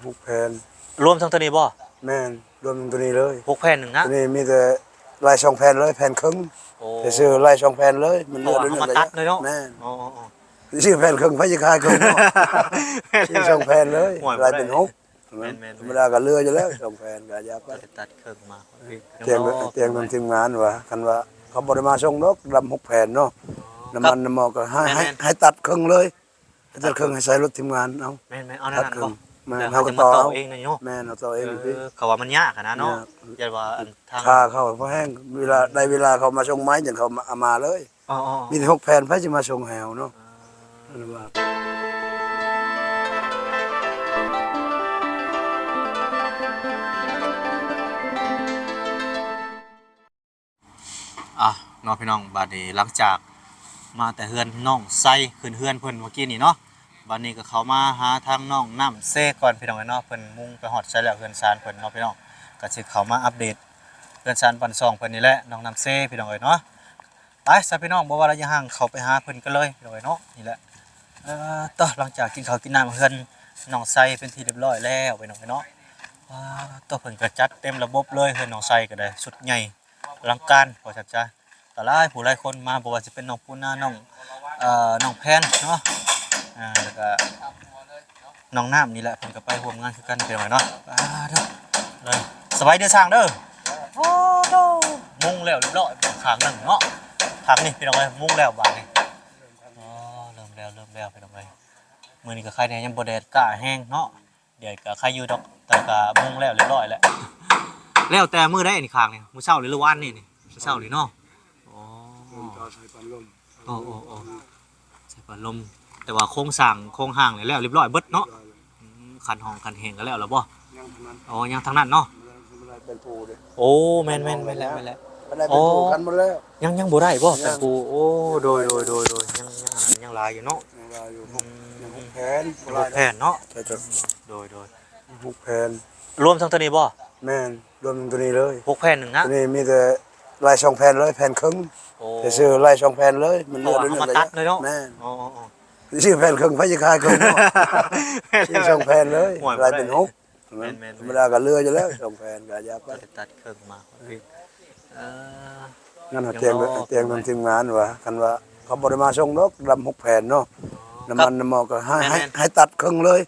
ຫົກແຜ່ນ ລວມທັງໂຕນີ້ບໍ່? ແມ່ນ ລວມທັງໂຕນີ້ເລີຍ ຫົກແຜ່ນໜຶ່ງນະ ໂຕນີ້ມີແຕ່ລາຍສອງແຜ່ນເລີຍ ແຜ່ນເຄິ່ງ ໂອ້ ແຕ່ຊື້ລາຍສອງແຜ່ນເລີຍ ມັນເຫຼືອ ເພາະວ່າເຮົາມາຕັດເລີຍເນາະ ແມ່ນ ອໍໆໆ ຊື້ແຜ່ນເຄິ່ງ ໃຜຊິຂາຍເຄິ່ງເນາະ ຊື້ສອງແຜ່ນເລີຍ ໂອ້ຍ ລາຍເປັນຫົກ ແມ່ນໆໆ ທຳມະດາກໍເຫຼືອຢູ່ແລ້ວ ສອງແຜ່ນກໍຢ່າໄປ ຕັດເຄິ່ງມາ ແຕ່ງ ແຕ່ງນຳທີມງານວ່າ ຄັນວ່າເຂົາບໍ່ໄດ້ມາສົ່ງດອກ ດຳຫົກແຜ່ນເນາະ ອໍ ນ້ຳມັນນ້ຳໝໍ້ກໍໃຫ້ ໃຫ້ ໃຫ້ຕັດເຄິ່ງເລີຍ ຕັດເຄິ່ງໃຫ້ໃສ່ລົດທີມງານເອົາ ແມ່ນໆ ເອົາແນວນັ້ນບໍ່? ແມ່ນ ເຮົາກໍຕໍ່ເອົາເອງເນາະ ແມ່ນ ເຮົາຕໍ່ເອງຢູ່ພີ້ ເອີ ເຂົາວ່າມັນຍາກຫັ້ນນະເນາະ ແມ່ນ ຢ້ານວ່າອັນທາງ ຄ່າເຂົາແພງ ເວລາໄດ້ເວລາເຂົາມາສົ່ງໄມ້ ຈັ່ງເຂົາມາ ເອົາມາເລີຍ ອໍໆໆ ມີແຕ່ຫົກແຜ່ນ ໃຜຊິມາສົ່ງໃຫ້ເຮົາເນາະ ເອີ ນັ້ນວ່າ ອ່ະເນາະພີ່ນ້ອງ ບາດນີ້ຫຼັງຈາກມາແຕ່ເຮືອນນ້ອງໄຊ ຂຶ້ນເຮືອນເພິ່ນເມື່ອກີ້ນີ້ເນາະ ບາດນີ້ກໍເຂົ້າມາຫາທາງນ້ອງນ້ຳເຊກ່ອນພີ່ນ້ອງເອີຍເນາະ ເພິ່ນມຸງໄປຮອດໃສແລ້ວເຮືອນຊານເພິ່ນເນາະພີ່ນ້ອງ ກໍຊິເຂົ້າມາອັບເດດເຮືອນຊານບ້ານຊ່ອງເພິ່ນນີ້ແຫຼະ ນ້ອງນ້ຳເຊພີ່ນ້ອງເອີຍເນາະ ໄປຊະພີ່ນ້ອງ ບໍ່ວ່າລະຍະຫ່າງ ເຂົ້າໄປຫາເພິ່ນກັນເລີຍພີ່ນ້ອງເອີຍເນາະ ນີ້ແຫຼະ ເອີ ຕໍ່ ຫຼັງຈາກກິນເຂົ້າກິນນ້ຳເຮືອນນ້ອງໄຊເປັນທີ່ຮຽບຮ້ອຍແລ້ວພີ່ນ້ອງເອີຍເນາະ ປາດ ຕໍ່ ເພິ່ນກໍຈັດເຕັມລະບົບເລີຍ ເຮືອນນ້ອງໄຊກໍໄດ້ ຊຸດໃຫຍ່ ອະລັງການ ວ່າຊັ້ນຊະ ກໍຫຼາຍຜູ້ຫຼາຍຄົນມາ ບໍ່ວ່າຊິເປັນນ້ອງປູນາ ນ້ອງ ເອີ ນ້ອງແພນເນາະ ອ່າ ແລ້ວກໍນ້ອງນ້ຳນີ້ແຫຼະ ເພິ່ນກໍໄປຮ່ວມງານຄືກັນພີ່ນ້ອງເນາະ ອ່າ ເດີ ເລີຍ ສະບາຍດີຊ່າງເດີ ໂອ້ໂດ ມຸງແລ້ວຮຽບຮ້ອຍຂ້າງໜຶ່ງເນາະ ຂ້າງນີ້ພີ່ນ້ອງເອີຍ ມຸງແລ້ວບາດນີ້ ອໍ ເລີ່ມແລ້ວ ເລີ່ມແລ້ວພີ່ນ້ອງເອີຍ ມື້ນີ້ກໍໄຄແດ່ ຍັງບໍ່ແດດກ້າແຮງເນາະ ແດດກໍໄຄຢູ່ດອກ ແຕ່ກໍມຸງແລ້ວຮຽບຮ້ອຍແລ້ວ ແລ້ວແຕ່ມື້ໃດນີ້ ຂ້າງນີ້ ມື້ເຊົ້ານີ້ ຫຼືວານນີ້ນີ້ ມື້ເຊົ້ານີ້ເນາະ ອໍ ເພິ່ນກໍໃສ່ປັນລົມ ໂອ້ໆໆ ໃສ່ປັນລົມ ແຕ່ວ່າໂຄງສ້າງໂຄງຮ່າງນີ້ແລ້ວຮຽບຮ້ອຍເບິດເນາະ ຮຽບຮ້ອຍແລ້ວ ອືມ ຄັນຫ້ອງຄັນແຮງກໍແລ້ວລະບໍ່? ຍັງທັງນັ້ນ ອໍ ຍັງທັງນັ້ນເນາະ ຍັງບໍ່ໄດ້ແປ້ນປູເດ້ ໂອ້ ແມ່ນໆໆ ແມ່ນແລ້ວ ແມ່ນແລ້ວ ຄັນໄດ້ແປ້ນປູ ອໍ ຄັນໝົດແລ້ວ ຍັງ ຍັງບໍ່ໄດ້ບໍ່ ແປ້ນປູ ໂອ້ ໂດຍໆໆ ຍັງ ຍັງອັນນັ້ນ ຍັງຫຼາຍຢູ່ເນາະ ຍັງຫຼາຍຢູ່ ອືມ ຫົກ ຍັງຫົກແຜ່ນ ຫົກແຜ່ນເນາະ ໂດຍໆ ຫົກແຜ່ນ ລວມທັງໂຕນີ້ບໍ່? ແມ່ນ ລວມໂຕນີ້ເລີຍ ຫົກແຜ່ນໜຶ່ງນະ ໂຕນີ້ມີແຕ່ລາຍສອງແຜ່ນເລີຍ ແຜ່ນເຄິ່ງ ໂອ້ ແຕ່ຊື້ລາຍສອງແຜ່ນເລີຍ ມັນເຫຼືອ ເພາະວ່າເຮົາມາຕັດເລີຍເນາະ ແມ່ນ ອໍໆໆ ຊື້ແຜ່ນເຄິ່ງ ໃຜຊິຂາຍເຄິ່ງເນາະ ຊື້ສອງແຜ່ນເລີຍ ໂອ້ຍ ລາຍເປັນຫົກ ແມ່ນໆໆ ທຳມະດາກໍເຫຼືອຢູ່ແລ້ວ ສອງແຜ່ນກໍຢ່າໄປ ຕັດເຄິ່ງມາ ເອີ ນັ້ນແຈ້ງ ແຈ້ງນຳທີມງານວ່າ ຄັນວ່າເຂົາບໍ່ໄດ້ມາສົ່ງດອກ ດຳຫົກແຜ່ນເນາະ ອໍ ນ້ຳມັນນ້ຳໝໍ້ກໍໃຫ້ ໃຫ້ ໃຫ້ຕັດເຄິ່ງເລີຍ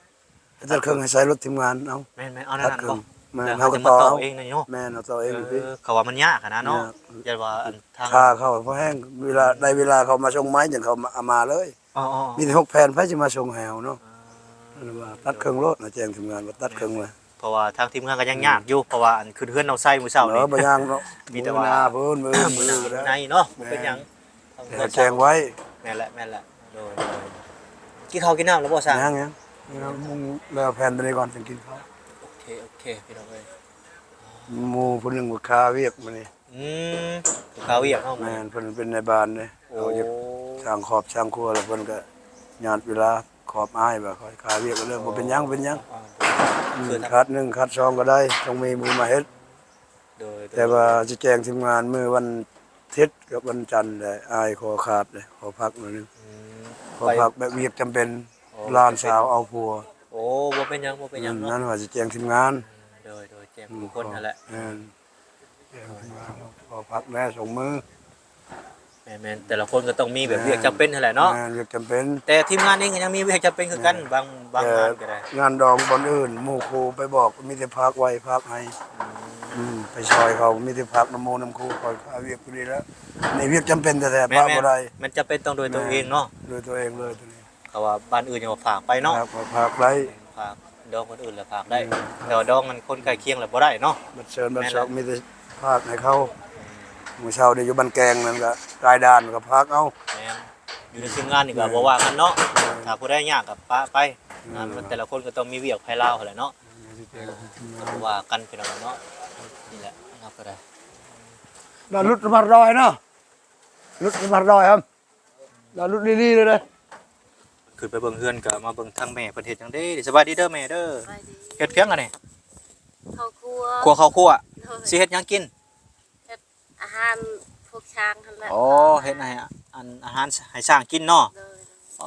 ແຕ່ເຄິ່ງໃຫ້ໃສ່ລົດທີມງານເອົາ ແມ່ນໆ ເອົານັ້ນບໍ່ ແມ່ນ ເຮົາກໍຕໍ່ເອົາເອງເນາະ ແມ່ນ ເຮົາຕໍ່ເອງຢູ່ພີ້ ເອີ ເຂົາວ່າມັນຍາກຫັ້ນນະເນາະ ຢ້ານວ່າອັນທາງ ຄ່າເຂົາແພງ ເວລາ ອືມ ໄດ້ເວລາເຂົາມາສົ່ງໄມ້ ຈັ່ງເຂົາມາ ເອົາມາເລີຍ ອໍໆໆ ມີແຕ່ຫົກແຜ່ນ ໃຜຊິມາສົ່ງໃຫ້ເຮົາເນາະ ອ່າ ນັ້ນວ່າຕັດເຄິ່ງໂລດນະ ແຈ້ງທີມງານວ່າຕັດເຄິ່ງເລີຍ ເພາະວ່າທາງທີມງານກໍຍັງຍາກຢູ່ ອືມ ເພາະວ່າອັນຂຶ້ນເຮືອນນ້ອງໄຊມື້ເຊົ້ານີ້ ບໍ່ຍາກເນາະ ມີແຕ່ວ່າມື້ໜ້າພຸ້ນ ມື້ອື່ນ ມື້ໜ້າ ມື້ໃນເນາະ ແມ່ນ ບໍ່ເປັນຫຍັງ ແຈ້ງໄວ້ ແມ່ນແຫຼະ ແມ່ນແຫຼະ ໂດຍໆ ກິນເຂົ້າກິນນ້ຳແລ້ວບໍ່ຊ່າງ? ຍັງໆ ມຸງແລ້ວແຜ່ນໂຕນີ້ກ່ອນ ຈຶ່ງກິນເຂົ້າ ໂອເຄ ໂອເຄ ພີ່ນ້ອງເອີຍ ໝູ່ຜູ້ໜຶ່ງກໍຄາວຽກມື້ນີ້ ອືມ ຄາວຽກເນາະ ແມ່ນ ເພິ່ນເປັນນາຍບ້ານເດ້ ໂອ້ ເຂົາຢາກສ້າງຄອບສ້າງຄົວ ແລ້ວເພິ່ນກໍຍາດເວລາ ຂອບອ້າຍວ່າຂ້ອຍຄາວຽກເລີຍ ບໍ່ເປັນຫຍັງ ບໍ່ເປັນຫຍັງ ອ່າ ອືມ ຄືທຳ ຂາດໜຶ່ງຂາດສອງກໍໄດ້ ຕ້ອງມີມືມາເຮັດ ໂດຍໆ ແຕ່ວ່າຊິແຈ້ງທີມງານມື້ວັນທິດກັບວັນຈັນແຫຼະ ອ້າຍຂໍຂາດເດ້ ຂໍພັກໜ້ອຍໜຶ່ງ ອືມ ຂໍພັກແບບວຽກຈຳເປັນ ອໍ ຫຼານສາວເອົາຜົວ ໂອ້ ບໍ່ເປັນຫຍັງ ບໍ່ເປັນຫຍັງເນາະ ອືມ ນັ້ນວ່າຊິແຈ້ງທີມງານ ອືມ ໂດຍໆ ແຈ້ງທຸກຄົນຫັ້ນແຫຼະ ແມ່ນ ແຈ້ງທີມງານ ຂໍພັກແດ່ສອງມື້ ແມ່ນໆ ແຕ່ລະຄົນກໍຕ້ອງມີແບບ ແມ່ນ ວຽກຈຳເປັນຫັ້ນແຫຼະເນາະ ແມ່ນ ວຽກຈຳເປັນ ແຕ່ທີມງານເອງກໍຍັງມີວຽກຈຳເປັນຄືກັນ ແມ່ນ ບາງ ບາງ ແຕ່ ງານກໍໄດ້ ງານດອງບ່ອນອື່ນ ໝູ່ຄູ່ໄປບອກ ມີແຕ່ພາກໄວ້ພາກໃຫ້ ອືມ ອືມ ໄປຊ່ອຍເຂົາ ມີແຕ່ພາກນຳໝູ່ນຳຄູ່ ຂ້ອຍຄາວຽກຜູ້ນີ້ແຫຼະ ນີ້ວຽກຈຳເປັນແທ້ໆ ແມ່ນໆ ປະບໍ່ໄດ້ ແມ່ນ ຈຳເປັນຕ້ອງໂດຍຕົວເອງເນາະ ໂດຍຕົວເອງເລີຍໂຕນີ້ ເຂົາວ່າບ້ານອື່ນຍັງວ່າຝາກໄປເນາະ ຝາກ ຝາກໄດ້ ຝາກດອງຄົນອື່ນລະຝາກໄດ້ ອືມ ແຕ່ວ່າດອງມັນຄົນໃກ້ຄຽງລະບໍ່ໄດ້ເນາະ ບັດເຊີນບັດຊອກ ແມ່ນລະ ມີແຕ່ຝາກໃຫ້ເຂົາ ອືມ ມື້ເຊົ້ານີ້ຢູ່ບ້ານແກງນັ້ນກໍກາຍດ່ານກໍຝາກເອົາ ແມ່ນ ຢູ່ໃນທີມງານນີ້ກໍ ແມ່ນ ບໍ່ວ່າກັນເນາະ ແມ່ນ ຖ້າຜູ້ໃດຍາກກໍປະໄປ ອືມ ງານແຕ່ລະຄົນກໍຕ້ອງມີວຽກໃຜລາວຫັ້ນແຫຼະເນາະ ແມ່ນ ບໍ່ວ່າກັນພີ່ນ້ອງເນາະ ນີ້ແຫຼະເຮົາກໍໄດ້ ລະຫຼຸດມາດອຍເນາະ ຫຼຸດມາດອຍ ລະຫຼຸດລີໆເລີຍເດ້ ຂຶ້ນໄປເບິ່ງເຮືອນ ກໍມາເບິ່ງທາງແມ່ເພິ່ນເຮັດຫຍັງເດ້ ສະບາຍດີເດີແມ່ເດີ ສະບາຍດີ ເຮັດພຽງອັນນີ້ ເຂົ້າຄົວ ຄົວເຂົ້າຄົວ ໂດຍ ຊິເຮັດຫຍັງກິນ ເຮັດອາຫານພວກຊ້າງຫັ້ນແຫຼະ ອໍ ເຮັດໃຫ້ອັນອາຫານໃຫ້ຊ້າງກິນເນາະ ໂດຍ ອໍ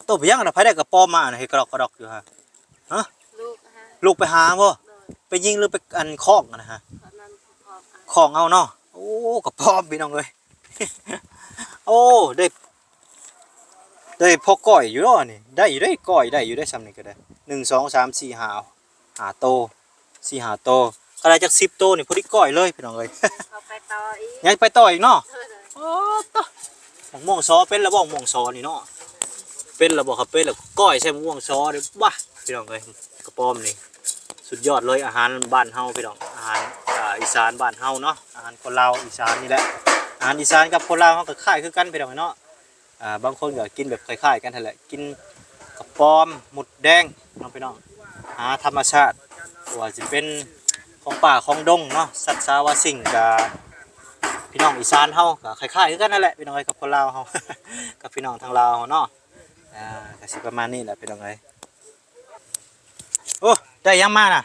ໂຕພຽງອັນໃຜໄດ້ກະປອມມາອັນເຮັດກະດອກກະດອກຢູ່ຫັ້ນ ຮະ ລູກຫັ້ນ ລູກໄປຫາບໍ່? ໂດຍ ໄປຍິງ ຫຼື ໄປອັນຄອກຫັ້ນນະ? ຕອນນັ້ນຄອກ ຄອກເອົາເນາະ. ໂອ້ ກະປ້ອມພີ່ນ້ອງເອີຍ. ໂອ້ ໄດ້ ໄດ້ພໍກ້ອຍຢູ່ເນາະນີ້. ໄດ້ຢູ່ເດ້ ກ້ອຍໄດ້ຢູ່ເດ້ ຊ່ຳນີ້ກະໄດ້. ໜຶ່ງ ສອງ ສາມ ສີ່ ຫ້າ ຫ້າໂຕ ສີ່ຫ້າໂຕ. ກະໄດ້ຈັກສິບໂຕນີ້ ພໍດີກ້ອຍເລີຍພີ່ນ້ອງເອີຍ. ເຂົາໄປຕໍ່ອີກ ຍັງໄປຕໍ່ອີກເນາະ. ໂອ້ ໂຕ ໝາກມ່ວງຊໍເປັນລະບໍ່? ໝາກມ່ວງຊໍນີ້ເນາະ ເປັນລະບໍ່? ຄັນເປັນລະກ້ອຍໃສ່ໝາກມ່ວງຊໍເດີ້. ບ້າ ພີ່ນ້ອງເອີຍ ກະປ້ອມນີ້ ສຸດຍອດເລີຍ. ອາຫານບ້ານເຮົາພີ່ນ້ອງ ອາຫານ ອ່າ ອີສານບ້ານເຮົາເນາະ ອາຫານຄົນລາວອີສານນີ້ແຫຼະ. ອາຫານອີສານກັບຄົນລາວເຮົາກະຄ້າຍຄືກັນພີ່ນ້ອງເນາະ. ອ່າ ບາງຄົນກະກິນແບບຄ້າຍໆກັນຫັ້ນແຫຼະ ກິນກະປ້ອມ ໝົດແດງເນາະພີ່ນ້ອງ ຫາທຳມະຊາດ ບໍ່ວ່າຊິເປັນຂອງປ່າຂອງດົງເນາະ ສັດສາວາສິ່ງ ກະພີ່ນ້ອງອີສານເຮົາກະຄ້າຍໆຄືກັນຫັ້ນແຫຼະພີ່ນ້ອງເອີຍ ກັບຄົນລາວເຮົາ ກັບພີ່ນ້ອງທາງລາວເຮົາເນາະ. ອ່າ ກະຊິປະມານນີ້ແຫຼະພີ່ນ້ອງເອີຍ. ໂອ້ ໄດ້ຫຍັງມານະ?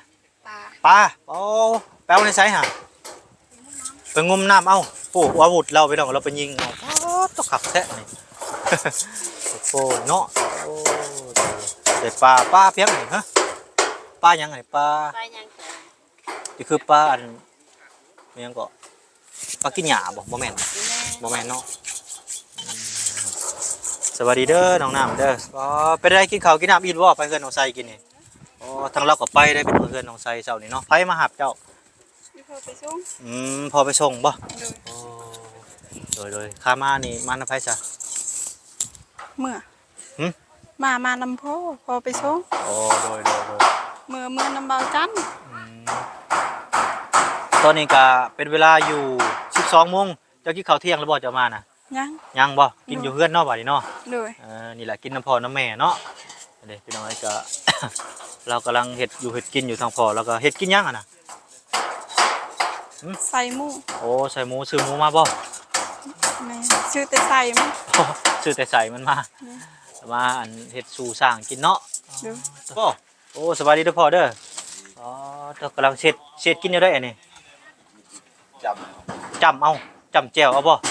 ປາ ປາ. ໂອ້ ໄປເອົາໃນໃສຫະ? ໄປງມນ້ຳເອົາ. ໂອ້ ອາວຸດລາວພີ່ນ້ອງ ລາວໄປຍິງເອົາ. ໂອ້ ໂຕ ຄັກແທ້ນີ້. ໂອ້ເນາະ ໂອ້ ໄດ້ປາ. ປາພຽງນີ້ຫະ? ປາຫຍັງນີ້? ປາ ປາຫຍັງ? ນີ້ຄືປາອັນ ອີຫຍັງເກາະ? ປາກິນຫຍ້າບໍ່? ບໍ່ແມ່ນ ບໍ່ແມ່ນ ບໍ່ແມ່ນເນາະ. ອືມ ສະບາຍດີເດີນ້ອງນ້ຳເດີ. ອໍ ເປັນໃດ ກິນເຂົ້າກິນນ້ຳອີ່ມບໍ່? ໄປເຮືອນນ້ອງໄຊກິນນີ້. ອໍ ທາງລາວກະໄປໄດ້ ໄປເຮືອນນ້ອງໄຊເຊົ້ານີ້ເນາະ. ໃຜມາຮັບເຈົ້າ? ອີ່ພໍ່ໄປສົ່ງ. ອືມ ພໍ່ໄປສົ່ງບໍ່? ໂດຍ ໂດຍ ຂາມານີ້ມານຳໃຜຊະ? ເມືອ ຫຶ? ມາ ມານຳພໍ່ ພໍ່ໄປສົ່ງ. ອໍ ໂດຍ ໂດຍ ໂດຍ ເມືອ ເມືອນຳບ່າວຈັນ. ອືມ ຕອນນີ້ກະເປັນເວລາຢູ່ສິບສອງໂມງ. ເຈົ້າກິນເຂົ້າທ່ຽງແລ້ວບໍ່ ເຈົ້າມານະ? ຍັງ ຍັງບໍ່? ກິນຢູ່ເຮືອນເນາະ ບາດນີ້ເນາະ. ໂດຍ ເອີ ນີ້ແຫຼະ ກິນນຳພໍ່ນຳແມ່ເນາະ. ອັນນີ້ພີ່ນ້ອງເອີຍ ກະລາວກຳລັງເຮັດຢູ່ເຮັດກິນຢູ່ ທາງພໍ່ລາວກະເຮັດກິນຫຍັງຫັ້ນນະ? ຫຶ? ໃສ່ໝູ. ໂອ້ ໃສ່ໝູ. ຊື້ໝູມາບໍ່? ແມ່ນ ຊື້ແຕ່ໃສ່ມັນ. ຊື້ແຕ່ໃສ່ມັນມາ. ແມ່ນ ມາອັນເຮັດສູ່ຊ່າງກິນເນາະ. ໂດຍ ໂອ້ ໂອ້ ສະບາຍດີເດີພໍ່ເດີ. ອໍ ເຈົ້າກຳລັງເຊັດ ເຊັດກິນແນວໃດອັນນີ້? ຈ້ຳ ຈ້ຳເອົາ ຈ້ຳແຈ່ວເອົາບໍ່? ອໍ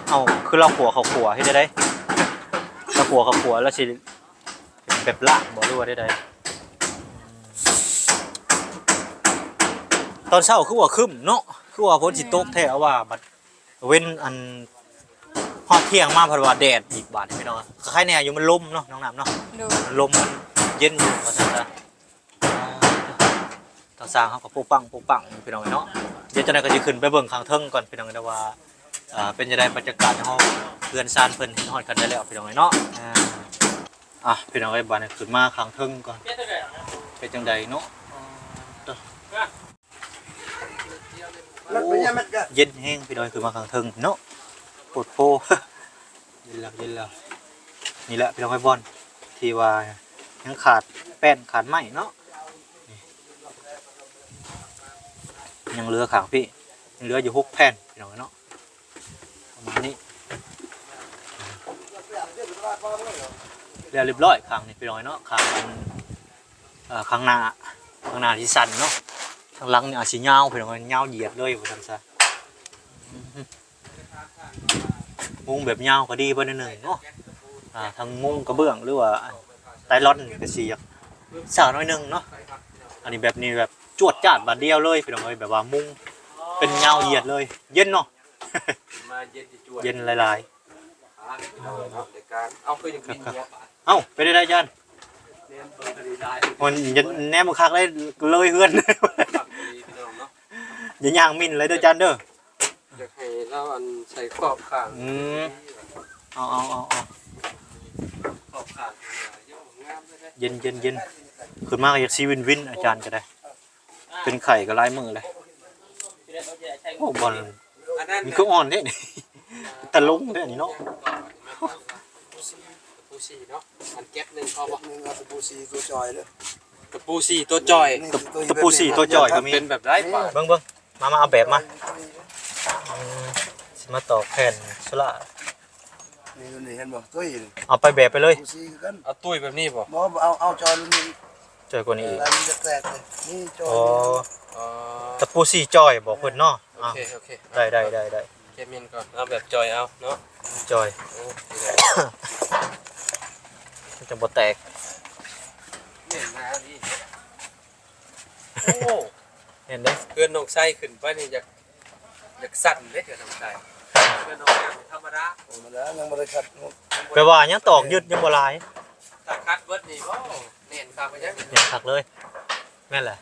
ເອົາ ຄືລາວຂົ້ວເຂົ້າຂົ້ວເຮັດແນວໃດ? ລາວຂົ້ວເຂົ້າຂົ້ວລາວຊິແບບລ້າງບໍ່ ຫຼືວ່າແນວໃດ? ຕອນເຊົ້າຄືວ່າຄຶ້ມເນາະ ຄືວ່າຝົນຊິຕົກແທ້ ອືມ ວ່າບັດ ເວັນອັນຮອດທ່ຽງມາພັດວ່າແດດອີກບາດນີ້ພີ່ນ້ອງ. ຄະໄຄແນ່ຢູ່ ມັນລົມເນາະນ້ອງນ້ຳເນາະ. ໂດຍ ມັນລົມ ມັນເຢັນຢູ່ວ່າຊັ້ນຊະ. ທາງຊ່າງເຮົາກະປຸກປັງປຸກປັງພີ່ນ້ອງເນາະ. ດຽວຈັ່ງໃດກະຊິຂຶ້ນໄປເບິ່ງຂ້າງເທິງກ່ອນພີ່ນ້ອງເນາະ ວ່າ ອ່າ ເປັນຈັ່ງໃດບັນຍາກາດໃນຫ້ອງເຮືອນຊານເພິ່ນ. ເຮັດຮອດຂັ້ນໃດແລ້ວພີ່ນ້ອງເນາະ. ອ່າ ພີ່ນ້ອງເອີຍ ບາດນີ້ຂຶ້ນມາຂ້າງເທິງກ່ອນ. ເປັນຈັ່ງໃດເນາະ? ໂອ້ ເຢັນແຮງພີ່ນ້ອງ ຂຶ້ນມາຂ້າງເທິງເນາະ. ໂພດໂພ ເຢັນແລ້ວ ເຢັນແລ້ວ. ນີ້ແຫຼະພີ່ນ້ອງເອີຍ ບ່ອນທີ່ວ່າຍັງຂາດແປ້ນຂາດໄມ້ເນາະ. ນີ້ ຍັງເຫຼືອຂ້າງພີ້ ຍັງເຫຼືອຢູ່ຫົກແຜ່ນພີ່ນ້ອງເນາະ. ປະມານນີ້ ແລ້ວລຽບຮ້ອຍຂ້າງນີ້ພີ່ນ້ອງເນາະ. ຂ້າງອັນ ເອີ ຂ້າງໜ້າ ຂ້າງໜ້າຊິສັ້ນເນາະ. ທາງຫຼັງນີ້ອາດຊິຍາວພີ່ນ້ອງ ຍາວຢຽດເລີຍວ່າຊັ້ນຊະ. ມຸງແບບຍາວກະດີໄປໜ້ອຍໜຶ່ງເນາະ. ອ່າ ທັງມຸງກະເບື້ອງ ຫຼືວ່າໄຕລອນນີ້ກະຊິຢາກຊ້າໜ້ອຍໜຶ່ງເນາະ. ອັນນີ້ແບບນີ້ແບບຈວດຈາດບາດດຽວເລີຍພີ່ນ້ອງເອີຍ ແບບວ່າມຸງເປັນຍາວຢຽດເລີຍ. ເຢັນເນາະ ມາເຢັນຈວດ ເຢັນຫຼາຍໆ. ອ່າ ເອົາ ຄືຍັງມີຫົວປາ ເອົ້າ ເປັນໃດອາຈານ? ແນມເບິ່ງກະດີຫຼາຍ ມັນ ແນມບໍ່ຄັກໄດ້ ເລີຍເຮືອນ ຄັກອີ່ຫຼີພີ່ນ້ອງເນາະ. ຢ່າຍ່າງໝິ່ນເລີຍເດີອາຈານເດີ. ຢາກໃຫ້ລາວອັນໃສ່ຂອບຂ້າງ. ອືມ ເອົາ ເອົາ ເອົາ ເອົາ ຂອບຂ້າງ ງາມເລີຍເດ້. ເຢັນ ເຢັນ ເຢັນ ຂຶ້ນມາກະຢາກຊິວິນວິນ ອາຈານກະໄດ້. ເປັນໄຂ້ກະຫຼາຍມື້ແລ້ວ. ໂອ້ ບ່ອນ ອັນນັ້ນ ມັນຄືອ່ອນແທ້ນີ້ ຕະຫຼົງແທ້ນີ້ເນາະ. ຕະປູສີ່ເນາະ ອັນແກັບໜຶ່ງເອົາບໍ່? ໜຶ່ງເອົາຕະປູສີ່ຕົວຈ່ອຍເດີ. ຕະປູສີ່ຕົວຈ່ອຍ ນີ້ ຕະ ຕະປູສີ່ຕົວຈ່ອຍກະມີ. ເປັນແບບໃດ? ເບິ່ງ ເບິ່ງ ມາ ມາເອົາແບບມາ. ອືມ ຊິມາຕອກແຜ່ນໂຊລາ. ນີ້ ນີ້ ເຫັນບໍ່? ຕຸ້ຍ ເອົາໄປແບບໄປເລີຍ. ຕະປູສີ່ຄືກັນ ເອົາຕຸ້ຍແບບນີ້ບໍ່? ບໍ່ ເອົາ ເອົາຈ່ອຍລຸ້ນນີ້ ຈ່ອຍກວ່ານີ້ອີກ ລາຍມັນຈະແຕກເລີຍ. ນີ້ຈ່ອຍ ອໍ ຕະປູສີ່ຈ່ອຍບອກເພິ່ນເນາະ. ໂອເຄ ໂອເຄ ໄດ້ ໄດ້ ໄດ້ ໄດ້ ເກັບມິນກ່ອນ ເອົາແບບຈ່ອຍເອົາເນາະ. ຈ່ອຍ ໂອ້ ມັນຈັ່ງບໍ່ແຕກ. ແມ່ນນານີ້ ໂອ້ ແມ່ນເດ້ ເຮືອນນ້ອງໄຊຂຶ້ນໄປນີ້ຢາກ ຢາກສັ່ນເດ້ເຮືອນນ້ອງໄຊ. ເຮືອນນ້ອງຍາມນີ້ທຳມະດາ ທຳມະດາ ຍັງບໍ່ໄດ້ຂັດ. ແປວ່າຍັງຕອກຍຶດຍັງບໍ່ຫຼາຍ. ຖ້າຂັດເບິດນີ້ ໂອ້ ແໜ້ນຄັກວ່າຫຍັງ ແໜ້ນຄັກເລີຍ. ແມ່ນແຫຼະ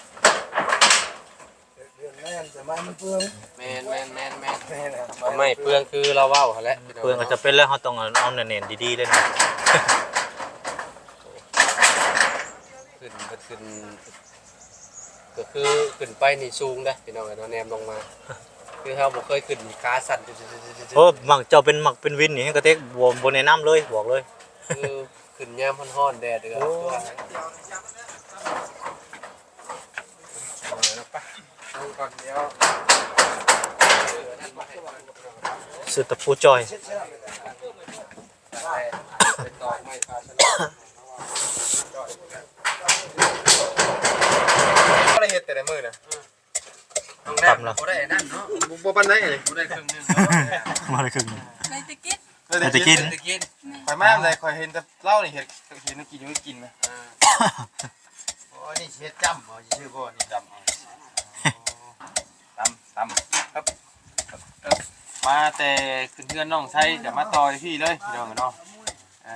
ເຮືອນແມ່ນ ແຕ່ໄມ້ມັນເປືອງ. ແມ່ນໆໆໆ ແມ່ນແຫຼະ ໄມ້ເປືອງຄືລາວເວົ້າຫັ້ນແຫຼະ. ເປືອງກໍຈຳເປັນແລ້ວ ເຮົາຕ້ອງເອົາແໜ້ນໆ ດີໆ ເລີຍນະ. ຂຶ້ນ ຂຶ້ນ ກໍຄືຂຶ້ນໄປນີ້ສູງເດ້ພີ່ນ້ອງເອີຍເນາະ ແນມລົງມາ ຄືເຮົາບໍ່ເຄີຍຂຶ້ນນີ້ ຂາສັ່ນ. ໂອ້ ມັກ ເຈົ້າເປັນ ມັກເປັນວິນນີ້ ແຮງກະເຕັກ ບໍ່ ບໍ່ແນະນຳເລີຍ ບອກເລີຍ ຄືຂຶ້ນຍາມຮ້ອນໆ ແດດເດືອດ. ໂອ້ ຊື້ຕະປູຈ່ອຍ. ບໍ່ໄດ້ເຮັດແຕ່ລະມື້ນະ ອືມ ຕ້ອງແລ້ວ ບໍ່ໄດ້ນັ້ນເນາະ ບໍ່ ບໍ່ປານໃດ ບໍ່ໄດ້ເຄິ່ງໜຶ່ງ ບໍ່ໄດ້ເຄິ່ງໜຶ່ງ ໄດ້ແຕ່ກິນ ໄດ້ແຕ່ກິນ ໄດ້ແຕ່ກິນ. ຂ້ອຍມາແລ້ວ ຂ້ອຍເຫັນແຕ່ລາວນີ້ເຮັດ ເຮັດແນວກິນຢູ່ ກິນນະ. ເອີ ໂອ້ ນີ້ຊິເຮັດຈ້ຳເອົາຊື່ໆ ບໍ່ ນີ້ຈ້ຳເອົາ ຕຳ ຕຳ ຄັບ ຄັບ ມາແຕ່ຂຶ້ນເຮືອນນ້ອງໄຊ ຈະມາຕໍ່ທີ່ພີ້ເລີຍ ພີ່ນ້ອງເນາະ. ເອີ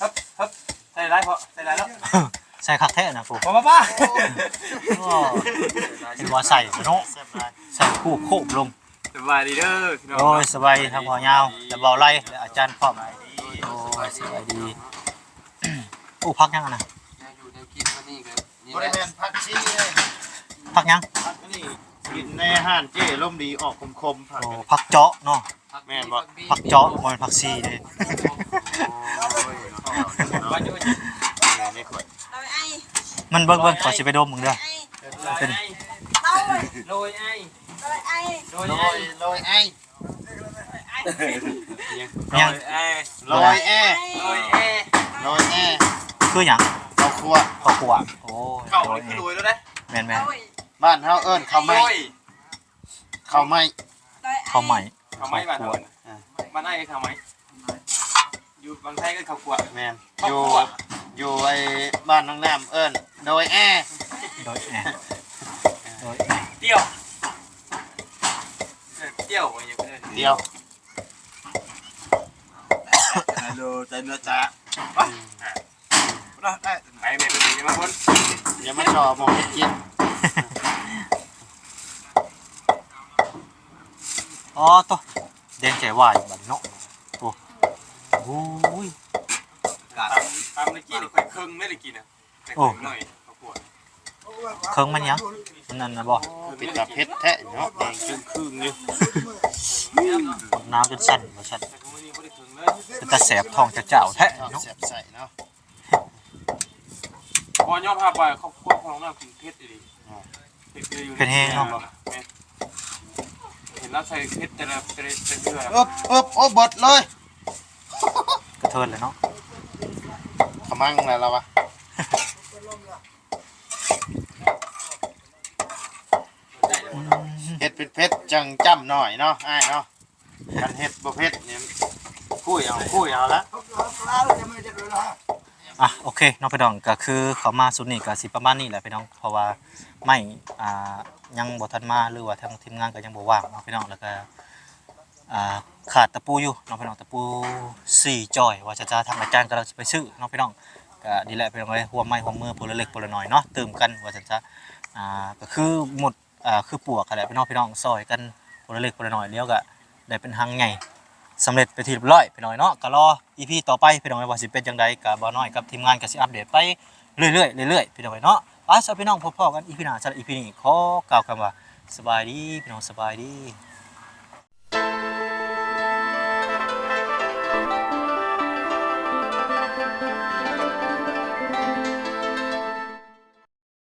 ຮຶບ ຮຶບ ໃສ່ຫຼາຍພໍ ໃສ່ຫຼາຍແລ້ວ ໃສ່ຄັກແທ້ນະ ໂອ້ ປ້າ ປ້າ ປ້າ ໂອ້ ຊິວ່າໃສ່ເນາະ ໃສ່ໂຄບໆ ລົງ. ສະບາຍດີເດີພີ່ນ້ອງ. ໂອ້ຍ ສະບາຍດີທັງພໍ່ຍາວ ແລະ ເບົາໄລ ແລະ ອາຈານພ້ອມ. ໂອ້ຍ ສະບາຍດີ. ໂອ້ ຜັກຫຍັງອັນນັ້ນ? ແນວຢູ່ແນວກິນມື້ນີ້ກໍນີ້ແຫຼະ ບໍ່ໄດ້ແມ່ນຜັກຊີເດ້. ຜັກຫຍັງ? ຜັກອັນນີ້ ກິນໃນຮ້ານເຈ້ ລົມດີ ອອກຂົມໆ ຜັກ. ໂອ້ ຜັກເຈາະເນາະ. ແມ່ນບໍ່? ຜັກເຈາະ ບໍ່ແມ່ນຜັກຊີເດ້. ໂອ້ຍ ມັນເບິ່ງໆ ຂ້ອຍຊິໄປດົມເບິ່ງເດີ. ໂລຍໄອ ໂລຍໄອ ໂລຍໄອ ໂລຍ ໂລຍໄອ ຫຍັງ? ໂລຍແອ ໂລຍແອ ໂລຍແອ ຄືຫຍັງ? ເຂົ້າຂົ້ວ ເຂົ້າຂົ້ວ. ໂອ້ຍ ເຂົ້ານີ້ຄືໂລຍແລ້ວເດ້. ແມ່ນໆ ໂລຍ ບ້ານເຮົາເອີ້ນເຂົ້າໄມ້ ໂລຍ ເຂົ້າໄມ້ ເຂົ້າໄມ້ ເຂົ້າໄມ້ ບ້ານເຮົາເອີ້ນ ອ່າ ບ້ານອ້າຍເອີ້ນເຂົ້າໄມ້ ຢູ່ຝັ່ງໄທເອີ້ນເຂົ້າຂົ້ວ. ແມ່ນ ເຂົ້າຂົ້ວ ຢູ່ ຢູ່ໄອ້ບ້ານນ້ອງນ້ຳເອີ້ນໂດຍແອ ໂດຍແອ ໂດຍແອ ຕຽວ ເອີ ຕຽວ ຕຽວ ໃຈເນື້ອຈ້າ ໄປ ໄປແມ່ນ ຢ່າມາພໍ້ ຢ່າມາຊໍໝໍກິນ. ອໍໂຕ ແດງໃຈວາຍບັດເນາະ. ໂອ້ ໂອ້ຍ ຕຳ ຕຳເມື່ອກີ້ນີ້ຂ້ອຍເຄິ່ງເດ້ ຕະກີ້ນະ. ໂອ້ ເຄິ່ງມັນຫຍັງ? ມັນອັນນັ້ນບໍ່? ເປັນຕາເຜັດແທ້ເນາະ ແດງຈຶ່ງຄຶ່ງຢູ່. ບັກນາວຈົນສັ່ນວ່າຊັ້ນ. ເປັນຕາແສບທ້ອງຈະເຈົ້າແທ້ເນາະ. ແສບໃສເນາະ. ບໍ່ ຍອມຮັບວ່າຄອບຄົວຂອງນ້ອງນ້ຳກິນເຜັດອີ່ຫຼີ. ເຜັດແຮງເນາະ. ແມ່ນ ເຫັນລາວໃສ່ເຜັດແຕ່ລະ ແຕ່ລະ ແຕ່ລະເທື່ອ. ອຶບ ອຶບ ໂອ້ ເບິດເລີຍ. ກະເທີນແລ້ວເນາະ. ຂະມັງແລ້ວລາວວ່າ. ອືມ ເຮັດເຜັດໆ ຈັ່ງຈ້ຳໜ້ອຍເນາະ ອ້າຍເນາະ. ຄັນເຮັດບໍ່ເຜັດນີ້ ຄຸຍເອົາ ຄຸຍເອົາລະ. ອ່ະ ໂອເຄເນາະພີ່ນ້ອງ ກະຄືເຂົ້າມາຊຸດນີ້ກະຊິປະມານນີ້ແຫຼະພີ່ນ້ອງ ເພາະວ່າໄມ້ ອ່າ ຍັງບໍ່ທັນມາ ຫຼືວ່າທາງທີມງານກະຍັງບໍ່ວ່າງເນາະພີ່ນ້ອງ. ແລ້ວກະ ອ່າ ຂາດຕະປູຢູ່ເນາະພີ່ນ້ອງ ຕະປູສີ່ຈອຍວ່າຊັ້ນຊະ. ທາງອາຈານກຳລັງຊິໄປຊື້ເນາະພີ່ນ້ອງ. ກະນີ້ແຫຼະພີ່ນ້ອງເອີຍ ຮ່ວມໄມ້ຮ່ວມມືຜູ້ລະເລັກຜູ້ລະໜ້ອຍເນາະ ຕື່ມກັນວ່າຊັ້ນຊະ. ອ່າ ກະຄືໝົດ ອ່າ ຄືປວກຫັ້ນແຫຼະພີ່ນ້ອງ ພີ່ນ້ອງຊ່ອຍກັນຜູ້ລະເລັກຜູ້ລະໜ້ອຍ ແລ້ວກະໄດ້ເປັນຮັງໃຫຍ່ສຳເລັດເປັນທີ່ຮຽບຮ້ອຍພີ່ນ້ອງເນາະ. ກະລໍອີພີຕໍ່ໄປພີ່ນ້ອງເອີຍ ວ່າຊິເປັນຈັ່ງໃດ ກະບ່າວນ້ອຍກັບທີມງານກະຊິອັບເດດໄປເລື້ອຍໆ ເລື້ອຍໆ ພີ່ນ້ອງເອີຍເນາະ. ໄປຊະພີ່ນ້ອງ ພົບພໍ້ກັນອີພີໜ້າ. ສຳລັບອີພີນີ້ຂໍກ່າວຄຳວ່າ ສະບາຍດີພີ່ນ້ອງ ສະບາຍດີ.